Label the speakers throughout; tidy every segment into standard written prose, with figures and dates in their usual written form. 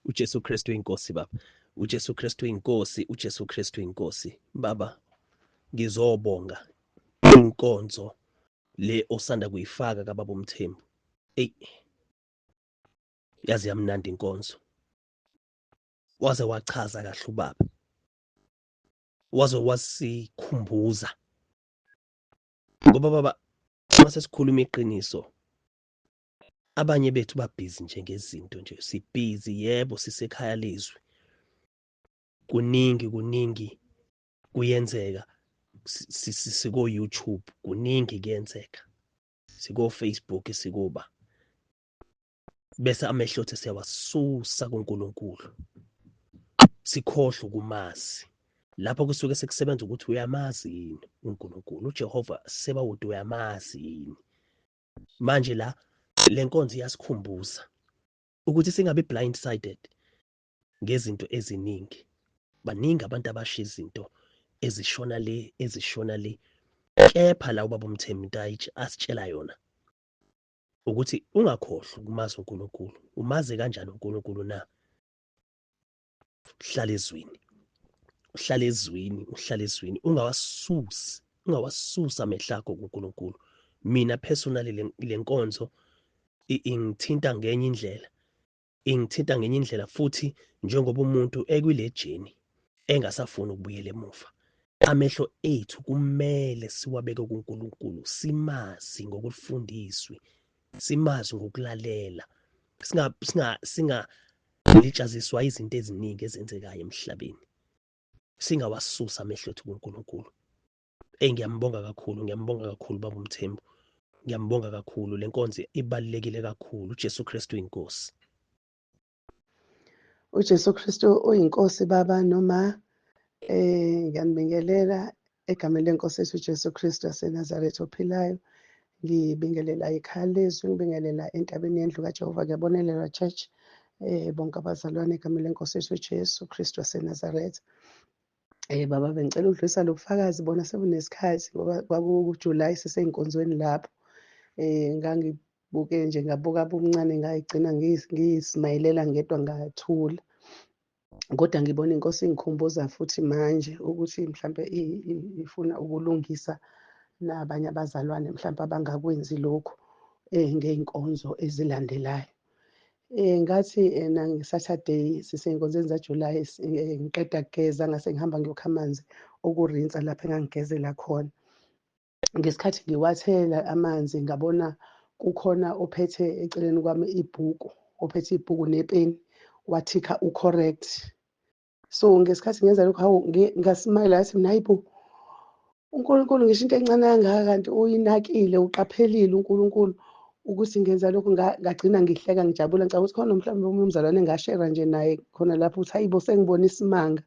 Speaker 1: uJesu Kristu inkosi baba. uJesu Kristu inkosi, uJesu Kristu inkosi. Baba, ngizobonga inkonzo le osanda kuyifaka kababa uMthembu. Ey, yazi yamnandi inkonzo. Waze wachaza kahle ubaba. Waze wasikhumbuza. Ngoba baba, mase sikhuluma iqiniso, abanye bethu babhizi nje ngezinto nje, sibhizi yebo, sisekhaya lezwi. Kuningi kuningi kuyenzeka, siko YouTube, kuningi kuyenzeka, siko Facebook, sikuba bese amehlo ethu siyawasusa kuNkulunkulu, sikhohlwe ukumazi. Lapho kusuke sekusebenza ukuthi uyamazi yini uNkulunkulu, uJehova Sebawoti uyamazi yini. Manje la lenkonzo iyasikhumbuza ukuthi singabe blindsided ngezinto eziningi. Baningi abantu abasho izinto ezishona le, ezishona le, kepha la ubaba uMthembu into asitshela yona ukuthi ungakhohlwa ukumazi uNkulunkulu. Umazi kanjani uNkulunkulu na? Uhlala ezwini, uhlala ezwini, uhlala ezwini, ungawasusi, ungawasusa amehlo akho kuNkulunkulu. Mina personally le nkonzo ingithinta ngenye indlela, ingithinta ngenye indlela futhi, njengoba umuntu ekwile journey engasafuni ukubuyela emuva. Amehlo ethu kumele siwabeke kuNkulunkulu, simazi ngokufundiswa, simazi ngokulalela, singa litshaziswa izinto eziningi ezenzekayo emhlabeni, singawasusa amehlo ethu kuNkulunkulu. Ey, ngiyambonga kakhulu, ngiyambonga kakhulu baba uMthembu, ngiyambonga kakhulu. Le nkonzo ibalulekile kakhulu. uJesu Kristu inkosi.
Speaker 2: uJesu Kristu uyinkosi baba noma. Ngiyanibingelela egameni lenkosi yethu uJesu Kristu waseNazaretha ophilayo. Ngibingelela ikhaya lezwi, ngibingelela entabeni yendlu kaJehova, ngiyabonelelwa church. Bonke abazalwane egameni lenkosi yethu uJesu Kristu waseNazaretha. Baba, bengicela ukudlulisa lobufakazi bona sebunesikhathi, ngoba kwakuJuly siseyinkonzweni lapho. Ngangibuke nje, ngabuka abumncane, ngayigcina ngiyisimayilela ngedwa, ngathula. Kodwa ngibona inkosi ingikhumbuza futhi manje ukuthi mhlambe ifuna ukulungisa nabanye abazalwane mhlambe abangakwenzi lokhu ngey'nkonzo ezilandelayo. Ngathi ena nge-Saturday sisey'nkonzweni zaJuly, ngiqeda kugeza, ngase ngihamba ngiyokha amanzi okurinsa lapho engangigezela khona. Ngesikhathi ngiwathela amanzi, ngabona kukhona ophethe eceleni kwami ibhuku, ophethe ibhuku nepeni, wathikha u-correct. So ngesikhathi ngenza lokho, hawu, ngasimayela, ngathi mina, hayibo, uNkulunkulu ngisho into encane kangaka kanti uyinakile, uqaphelile uNkulunkulu ukuthi ngenza lokhu. Ngagcina ngihleka, ngijabula. Ngicabanga ukuthi khona mhlawumbe omunye umzalwane engashera nje naye khona lapho ukuthi hayibo, sengibona isimanga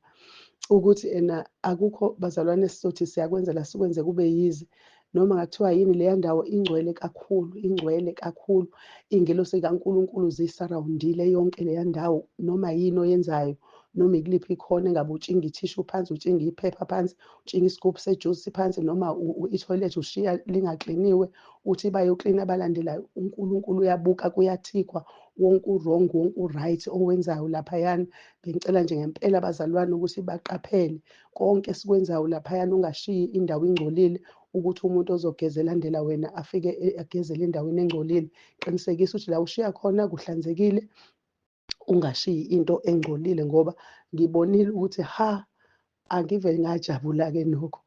Speaker 2: ukuthi ena akukho bazalwane sizothi siyakwenza la sikwenze kube yize noma ngathiwa yini. Leya ndawo ingcwele kakhulu, ingcwele kakhulu, iy'ngelosi kaNkulunkulu zisarawundile yonke leya ndawo. Noma yini oyenzayo, noma ikuliphi ikhona, engabe utshinga ithishu phansi, utshinga iphepha phansi, utshinga isigubhu sejusi phansi, noma ithoyilethi ushiya lingakliniwe, uthi bayoklina abalandelayo, uNkulunkulu uyabuka, kuyathikwa wonke u-wrong, wonke u-right owenzayo laphayana. Bengicela nje ngempela abazalwane ukuthi baqaphele konke esikwenzayo laphayana, ungashiyi indawo ingcolile ukuthi umuntu ozogeza elandela wena afike agezele endaweni engcolile. Qinisekisa ukuthi la ushiya khona kuhlanzekile, ungashiyi into engcolile, ngoba ngibonile ukuthi ha, angive ngajabula-ke nokho,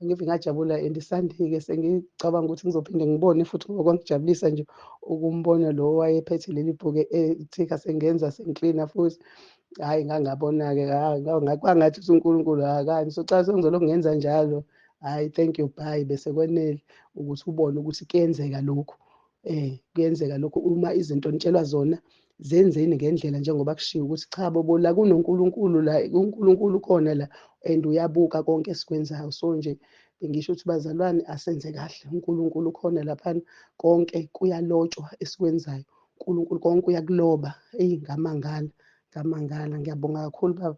Speaker 2: angive ngajabula. And Sunday-ke sengicabanga ukuthi ngizophinde ngibone futhi, ngoba kwangijabulisa nje ukumbona lo owayephethe leli bhuku ethika sengenza sengiklina futhi. Hhayi, ngangabona-ke kwangathi uNkulunkulu akani so cha, sengizolokhu ngenza njalo. Hhayi, thank you, bye. Bese kwenele ukuthi ubone ukuthi kuyenzeka lokhu, kuyenzeka lokhu. Uma izinto nitshelwa zona, zenzeni ngendlela njengoba kushiwo ukuthi cha bobo, la kunoNkulunkulu, la uNkulunkulu ukhona la and uyabuka konke esikwenzayo. So nje bengisho ukuthi bazalwane, asenze kahle, uNkulunkulu ukhona laphana, konke kuyalotshwa esikwenzayo, uNkulunkulu konke uyakuloba. Eyi, ngamangala, ngamangala. Ngiyabonga kakhulu baba,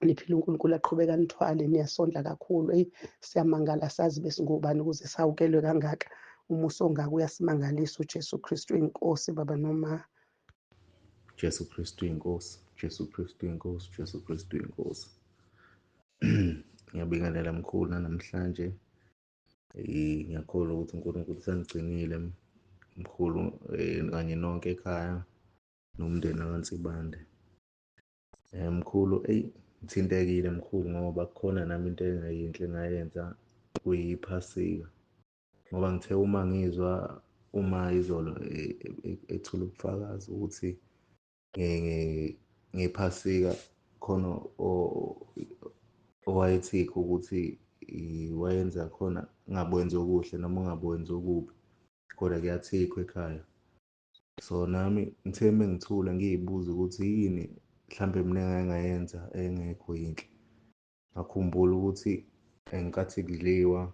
Speaker 2: niphile, uNkulunkulu aqhubeka nithwale, niyasondla kakhulu. Eyi, siyamangala, sazi besingobani ukuze sawukelwe kangaka, umusa ongaka uyasimangalisa. uJesu Kristu inkosi baba noma.
Speaker 3: Jesu Kristu inkosi. Jesu Kristu inkosi, Jesu Kristu inkosi. Ngiyabingelela mkhulu namhlanje. Ngiyakholwa ukuthi uNkulunkulu usanigcinile mkhulu kanye nonke ekhaya nomndeni kaNsibande. Mkhulu, eyi ngithintekile mkhulu ngoba kukhona nami into engayinhle engayenza kuyiphasika. Ngoba ngithe uma ngizwa uma izolo ethula ubufakazi ukuthi ngephasika khona owayethikho ukuthi wayenza khona ngabe wenza okuhle noma ungabe wenza okubi, kodwa kuyathikwa ekhaya. So nami ngithe mengithula ngiy'buza ukuthi yini mhlampe mina engake ngayenza engekho yinhle, ngakhumbula ukuthi ngenkathi kudliwa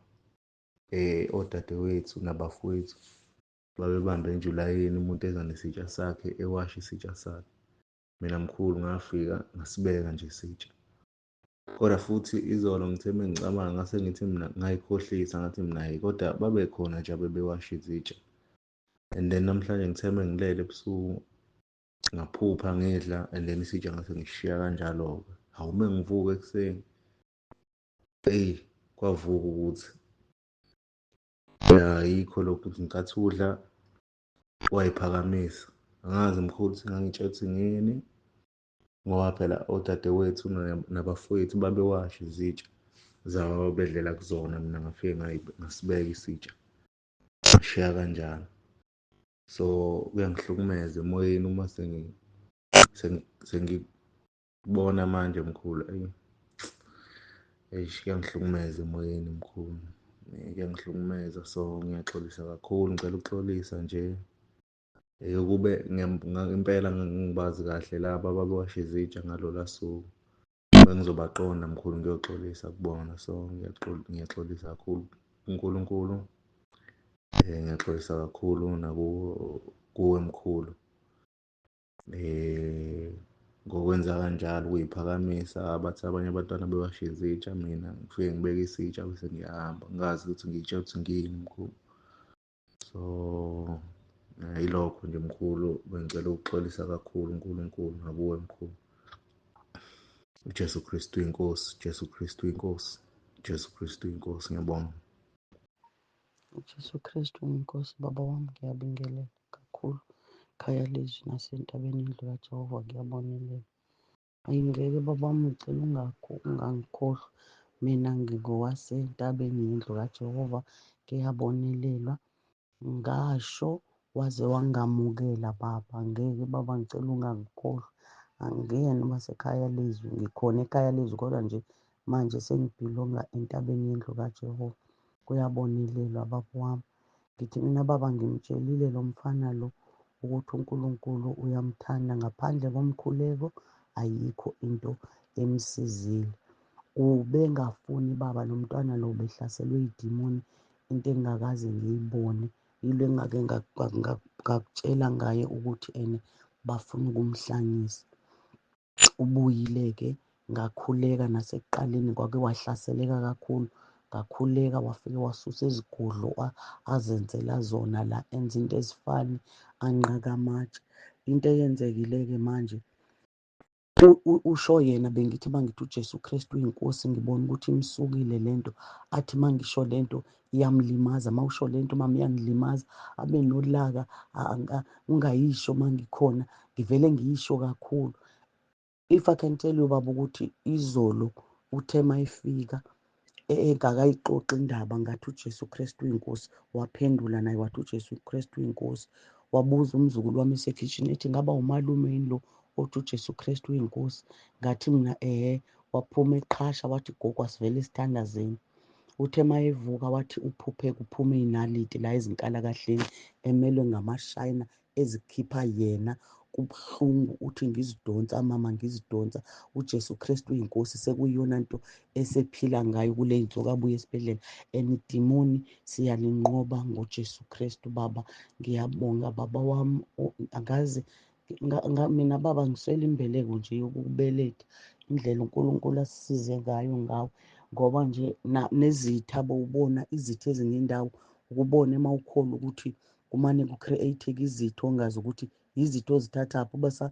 Speaker 3: odadewethu nabafowethu babebambe nje ulayini, umuntu eza nesitsha sakhe ewasha isitsha sakhe. Mina mkhulu ngafika ngasibeka nje isitsha. Kodwa futhi izolo ngithe mengicabanga ngase ngithi mina ngayikhohlisa, ngathi mina hhayi kodwa babekhona nje abebewasha izitsha. And then namhlanje ngithe mengilele ebusuku ngaphupha ngidla and then isitsha ngase ngishiya kanjalo-ke. Hawu mengivuka ekuseni, eyi kwavuka ukuthi ayikho lokhu ukuthi ngenkathi udla wayiphakamisa. Angazi mkhulu ukuthi ngangitshela ukuthi ngiyini, ngoba phela odadewethu nabafowethu babewasha izitsha zabo ababedlela kuzona, mina ngafike ngasibeka isitsha ngashiya kanjalo. So kuyangihlukumeza emoyeni uma sengikubona manje mkhulu, eyi eish kuyangihlukumeza emoyeni mkhulu, kuyangihlukumeza. So ngiyaxolisa kakhulu, ngicela ukuxolisa nje. Ukube impela ngibazi kahle laba ababewasha izitsha ngalola suku, bengizobaqonda mkhulu ngiyoxolisa kubona. So ngiyaxolisa kakhulu kuNkulunkulu, ngiyaxolisa kakhulu nakuwe mkhulu. Ngokwenza kanjalo ukuyiphakamisa, abathi abanye abantwana bewashe izitsha, mina ngifike ngibeke isitsha bese ngiyahamba, ngingazi ukuthi ngiy'tshela ukuthi ngiyini mkhulu. So yilokho nje mkhulu, bengicela ukuxolisa kakhulu uNkulunkulu nakuwe mkhulu. uJesu Kristu inkosi, Jesu Kristu inkosi, Jesu Kristu inkosi. Ngiyabonga.
Speaker 4: uJesu Kristu inkosi. Baba wami, ngiyabingelela kakhulu. Khaya lezwi nasentabeni indlu kaJehova kuyabonelela. Ayi ngeke baba wami, ngicela ungangikhohlwa. Mina ngingowasentabeni yendlu kaJehova, ngiyabonelelwa. Ngasho waze wangamukela baba. Ngeke baba, ngicela ungangikhohlwa. Angiyena owasekhaya lezwi, ngikhona ekhaya lezwi kodwa nje manje sengibhilonga entabeni yendlu kaJehova. Kuyabonelelwa baba wami. Ngithi mina baba, ngimtshelile lo mfana lo ukuthi uNkulunkulu uyamthanda, ngaphandle komkhuleko ayikho into emsizile. Ubengafuni baba, lo mntwana lo behlaselwe idimoni, into engingakaze ngiyibone, yilo engake ngakutshela ngaye ukuthi ene bafuna ukumhlanyisa. Ubuyile-ke, ngakhuleka nasekuqaleni kwake wahlaseleka kakhulu, ngakhuleka wafike wasusa izigodlo azenzela zona la, enza into ezifani, anqaka amatshe. Into eyenzekile-ke manje, usho yena, bengithi mangithi uJesu Kristu uyinkosi, ngibona ukuthi imsukile lento, athi mangisho lento iyamlimaza, mawusho lento mama iyangilimaza, abe nolaka, ungayisho mangikhona, ngivele ngiyisho kakhulu. If I can tell you baba ukuthi izolo uthe mayifika engakayixoxi indaba, ngathi uJesu Kristu uyinkosi, waphendula naye wathi uJesu Kristu uyinkosi. Wabuza umzukulu wami esekhishini ethi ngaba umalume yini lo othi uJesu Kristu uyinkosi? Ngathi mina ehe. Waphuma eqhasha wathi gogo asivele esithandazeni. Uthe mayevuka wathi uphuphe kuphume inaliti la ezinkalakahleni emelwe ngamashayina ezikhipha yena, kubuhlungu, uthi ngizidonsa mama, ngizidonsa. uJesu Kristu uyinkosi, sekuyiyona nto esephila ngayo kule nsuku abuye esibhedlela. And idimoni siyalinqoba ngoJesu Kristu baba. Ngiyabonga baba wami, angazi mina baba ngiswele imbeleko nje yokukubeletha, indlela uNkulunkulu asisize ngayo ngawe, ngoba nje nezitha bowubona izitha ezingendawo, ukubone uma ukholwa ukuthi kumane ku-create-eke izitha ongazi ukuthi Yizitho ozithathaphi ubese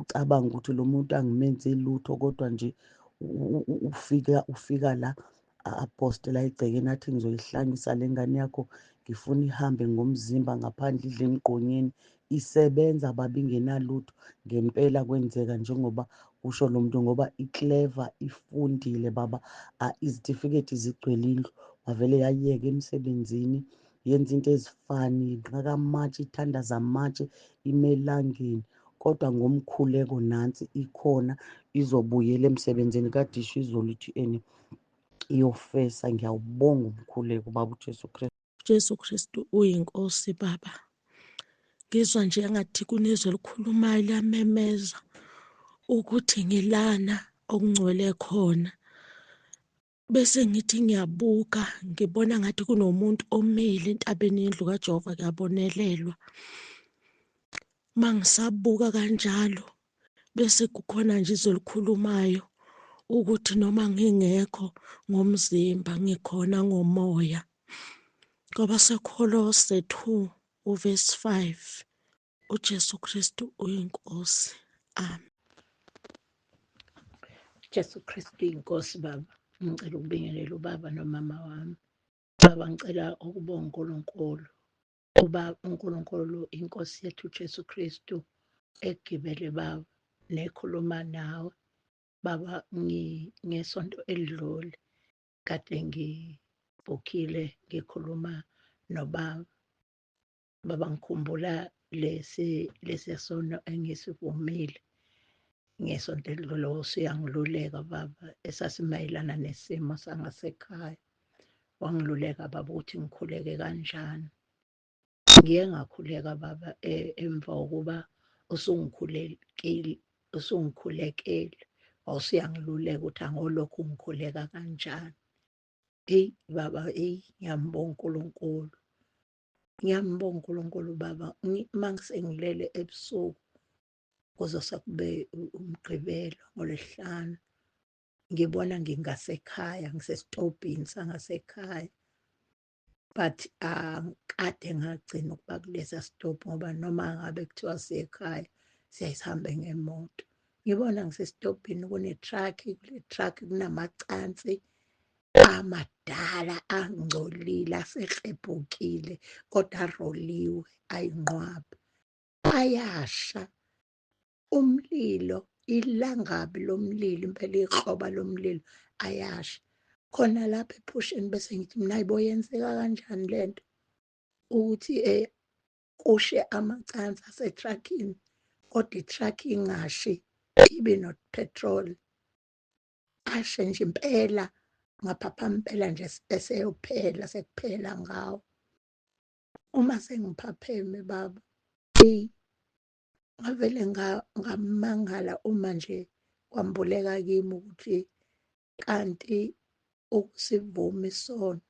Speaker 4: ucabanga ukuthi lo muntu angimenzi lutho, kodwa nje ufika la aposte la egcekeni athi ngizoyihlanyisa le ngane yakho, ngifuna ihambe ngomzimba ngaphandle idle emgqonyeni. Isebenza baba ingenalutho. Ngempela kwenzeka njengoba kusho lo muntu, ngoba i-clever, ifundile baba, izitifiketi zigcwele indlu. Wavele yayeka emsebenzini, yenza into ezifani, inqaka amatshe, ithandaza amatshe, ime elangeni. Kodwa ngomkhuleko nansi ikhona, izobuyela emsebenzini. Kade isho izolo ithi ene iyofesa. Ngiyawubonga umkhuleko baba uJesu Kristu.
Speaker 5: Jesu Kristu uyiNkosi baba. Ngizwa nje engathi kunezwi elikhulumayo liyamemeza ukuthi ngilana okungcwele khona. Bese ngithi ngiyabuka ngibona ngathi kunomuntu omile entabeni yendlu kaJehova kuyabonelelwa. Mangisabuka kanjalo bese kukhona nje izwi elikhulumayo ukuthi noma ngingekho ngomzimba ngikhona ngomoya. KwabaseKholose 2 uvesi 5 uJesu Kristu uyiNkosi. Amen.
Speaker 6: Jesu Kristu inkosi baba. Ngicela ukubingelela ubaba nomama wami. Baba ngicela ukubonga uNkulunkulu. Ubaba uNkulunkulu inkosi yethu uJesu Kristu egibele baba nekhuluma nawe. Baba ngesonto elidlule kade ngibhukhile ngikhuluma nobaba. Baba ngikhumbula lesi sono engisivumile ngesonto elidlule usuyangiluleka baba esasimayelana nesimo sangasekhaya. Wangiluleka baba ukuthi ngikhuleke kanjani. Ngiye ngakhuleka baba emva kokuba usungikhulekile usungikhulekele wawusuyangiluleka ukuthi angolokhu ngikhuleka kanjani. Eyi baba, eyi ngiyambonga uNkulunkulu. Ngiyambonga uNkulunkulu baba, uma ngisengilele ebusuku kuze sekube uMgqibelo ngoLwesihlanu, ngibona ngingasekhaya ngisesitobhini sangasekhaya. But angikade ngagcina ukuba kulesa stop ngoba noma ngabe kuthiwa siyekhaya siyaye sihambe ngemoto. Ngibona ngisesitobhini kune-truck, kule truck kunamacansi amadala angcolile aseklebhukile kodwa aroliwe ayinqwaba ayasha umlilo, ilangabi lomlilo impela, ikroba lomlilo ayasha khona lapha ephusheni. Bese ngithi mina hayibo, yenzeka kanjani lento ukuthi kushe amacansi asetruckini kodwa i-truck ingashi ibe no-petrol, ashe nje impela ngaphapha impela nje eseyophela sekuphela ngawo. Uma sengiphapheme baba, eyi ngavele ngamangala uma nje kwambuleka kimi ukuthi kanti ukusivuma isono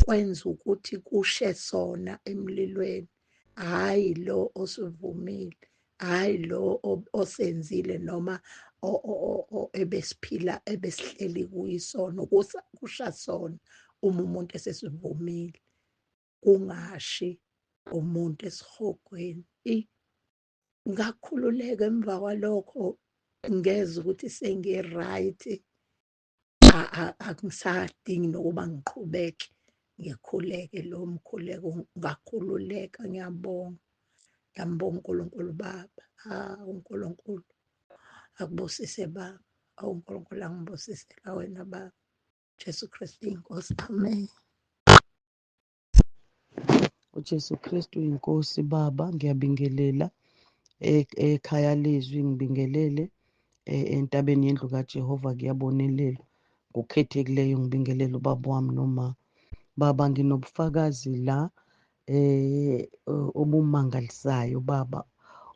Speaker 6: kwenza ukuthi kushe sona emlilweni, hhayi lo osivumile, hhayi lo osenzile noma ebesiphila ebesihleli kuyisono, kusha sona uma umuntu esesivumile, kungashi umuntu esihogweni. Ngakhululeka emva kwalokho, ngezwa ukuthi sengi-right, angisadingi nokuba ngiqhubeke ngikhuleke lo mkhuleko. Ngakhululeka, ngiyabonga, ngiyambonga uNkulunkulu baba. Ah, uNkulunkulu akubusise baba, awu uNkulunkulu angibusisela wena baba. Jesu Kristu inkosi, amen.
Speaker 4: UJesu Kristu inkosi baba, ngiyabingelela ekhaya lezwi, ngibingelele entabeni yendlu kaJehova kuyabonelelwa. Ngokukhethekileyo ngibingelele ubaba wami noma baba. Nginobufakazi la obumangalisayo baba.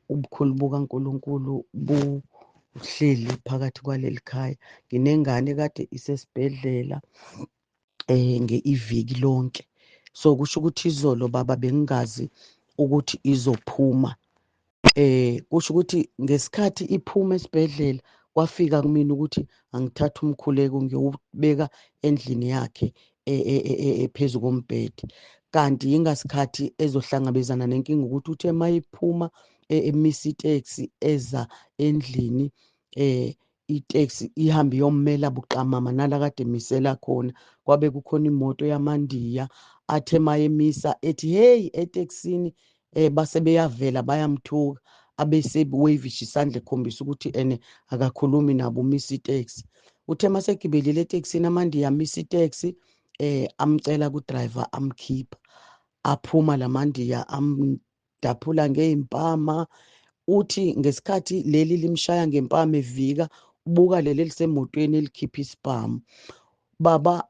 Speaker 4: Ubukhulu bukaNkulunkulu buhleli phakathi kwaleli khaya. Nginengane kade isesibhedlela ngeiviki lonke, so kusho ukuthi izolo baba bengingazi ukuthi izophuma. Kusho ukuthi ngesikhathi iphuma esibhedlela kwafika kumina ukuthi angithathe umkhuleko ngiyowubeka endlini yakhe phezu kombhede, kanti yingasikhathi ezohlangabezana nenkinga ukuthi uthe mayiphuma emisa iteksi eza endlini, iteksi ihambe iyommela buqamama nala kade emisela khona. Kwabe kukhona imoto yamandiya, athe mayemisa ethi hey etekisini, base beyavela bayamthuka, abese wavisha isandla ekhombisa ukuthi ene akakhulumi nabo, umisa iteksi. Uthe masegibelile etekisini amandiya amisa iteksi, amcela ku-driver amkhipha, aphuma lamandiya amdaphula ngey'mpama. Uthi ngesikhathi leli limshaya ngempama evika, ubuka leli elisemotweni elikhipha isibhamu baba.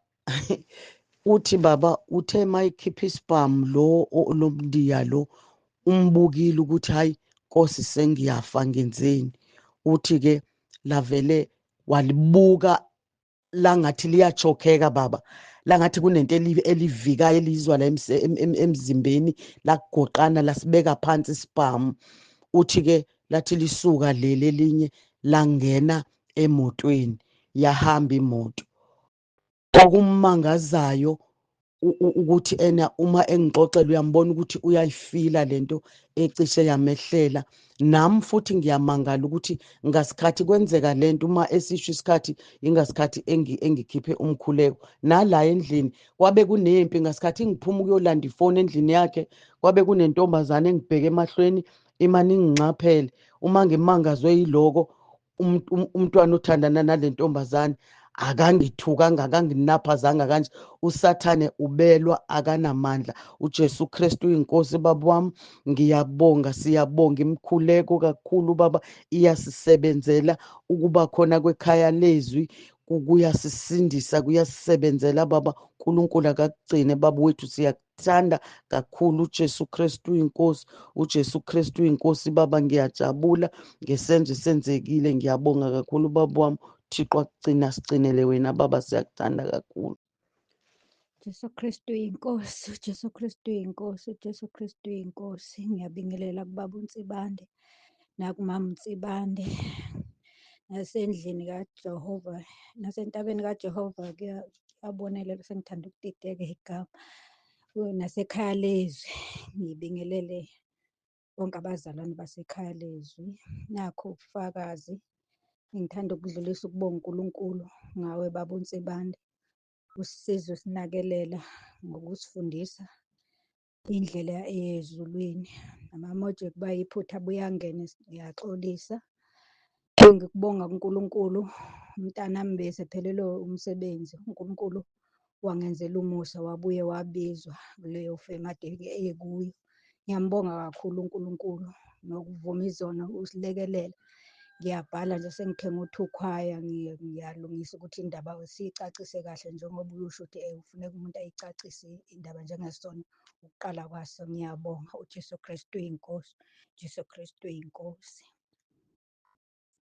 Speaker 4: Uthi baba uthe mayikhipha isibhamu lo lomndiya lo umbukile ukuthi hayi Nkosi sengiyafa ngenzeni. Uthi ke lavele walibuka langathi liyachokheka baba, langathi kunento elivikayo elizwa la emzimbeni, lakugoqana lasibeka phansi isibhamu. Uthi ke lathi lisuka leli elinye langena emotweni, yahamba imoto. Okumangazayo ukuthi ena uma engixoxela uyambona ukuthi uyayifila lento ecishe yamehlela. Nami futhi ngiyamangala ukuthi ngasikhathi kwenzeka lento, uma esisho isikhathi ingasikhathi engikhiphe umkhuleko nala endlini kwabe kunempi. Ngasikhathi ngiphuma ukuyolanda ifoni endlini yakhe, kwabe kunentombazane engibheke emahlweni imane ingingxaphele. Uma ngimangazwe yiloko, umntwana othandana nale ntombazane akangithukanga, akanginaphazanga kanje. USathane ubelwa, akanamandla. UJesu Kristu uyinkosi baba wami, ngiyabonga, siyabonga imikhuleko kakhulu baba, iyasisebenzela ukuba khona kwekhaya lezwi, kuyasisindisa, kuyasisebenzela baba. uNkulunkulu akakugcine baba wethu, siyakuthanda kakhulu. uJesu Kristu uyinkosi, uJesu Kristu uyinkosi baba. Ngiyajabula ngesenzo esenzekile, ngiyabonga kakhulu baba wami. Thixo akugcina, sigcinele wena baba, siyakuthanda kakhulu.
Speaker 7: Jesu Kristu uyinkosi, uJesu Kristu uyinkosi, uJesu Kristu uyinkosi. Ngiyabingelela kubaba uNsibande nakumama uNsibande nasendlini kaJehova nasentabeni kaJehova, kuyabonelela, sengithanda ukudideka igama, nasekhaya lezwi. Ngibingelele bonke abazalwane basekhaya lezwi. Nakho ubufakazi, ngithanda ukudlulisa ukubonga uNkulunkulu ngawe baba uNsibande, usisiza usinakelela ngokusifundisa indlela eyezulwini. Namamoja kuba yiphutha abuye angene, ngiyaxolisa. Ngikubonga kuNkulunkulu, umntanami besephelelwe umsebenzi, uNkulunkulu wangenzela umusa wabuye wabizwa kuleyo femu ade ekuyo. Ngiyambonga kakhulu uNkulunkulu nokuvuma izono usilekelela. Ngiyabhala nje sengithenga uthukhwaya, ngiyalungisa ukuthi indaba siyicacise kahle njengoba uyusho ukuthi kufuneka umuntu ayicacise indaba njengesono ukuqala kwaso. Ngiyabonga, uJesu Kristu uyinkosi, uJesu Kristu uyinkosi.